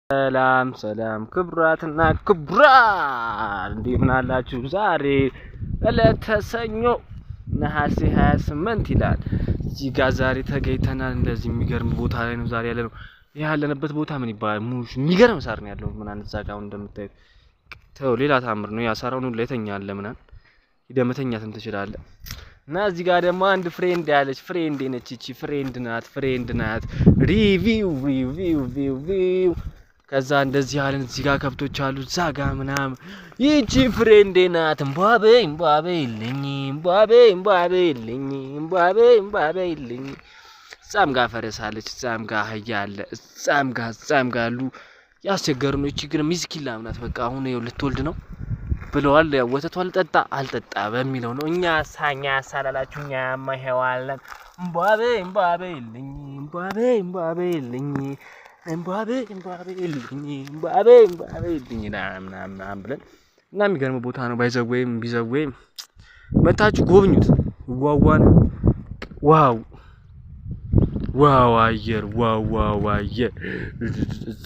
ሰላም ሰላም ክቡራትና ክቡራን፣ እንደምን አላችሁ? ዛሬ ዕለተ ሰኞ ነሐሴ 28 ይላል። እዚህ ጋር ዛሬ ተገኝተናል። እንደዚህ የሚገርም ቦታ ላይ ነው ዛሬ ያለነው። ይህ ያለንበት ቦታ ምን ይባላል? ሙሽ የሚገርም ሳር ነው ያለው ምናምን እዛ ጋር አሁን እንደምታዩት ተው፣ ሌላ ታምር ነው። ያ ሳራውን ሁላ የተኛ አለ ምናምን፣ ሂደህ መተኛትም ትችላለህ። እና እዚህ ጋር ደግሞ አንድ friend ያለች friend ነች። እቺ friend ናት፣ friend ናት። Review review review። ከዛ እንደዚህ ያለን እዚህ ጋር ከብቶች አሉ እዛ ጋር ምናምን። ይቺ friend ኤ ናት። እምቧቤ እምቧቤ ልኝ፣ እምቧቤ እምቧቤ ልኝ፣ እምቧቤ እምቧቤ ልኝ። እዛም ጋር ፈረስ አለች፣ እዛም ጋር አህያ አለ፣ እዛም ጋር አሉ። ያስቸገሩ ነው። ይቺ ግን ሚስኪን ላም ናት። በቃ አሁን ይኸው ልትወልድ ነው ብለዋል። ያው ወተቷ አልጠጣ አልጠጣ በሚለው ነው። እኛ ሳኛ ሳላላችሁ እኛ ማይሄዋለን። እምቧቤ እምቧቤ ልኝ፣ እምቧቤ እምቧቤ ልኝ፣ እምቧቤ እምቧቤ ልኝ፣ እምቧቤ እምቧቤ ልኝ ምናምን ምናምን ብለን እና የሚገርም ቦታ ነው። By the way ም ቢዘወይም መታችሁ ጎብኙት። ዋዋን wow wow አየር wow wow አየር እዛ።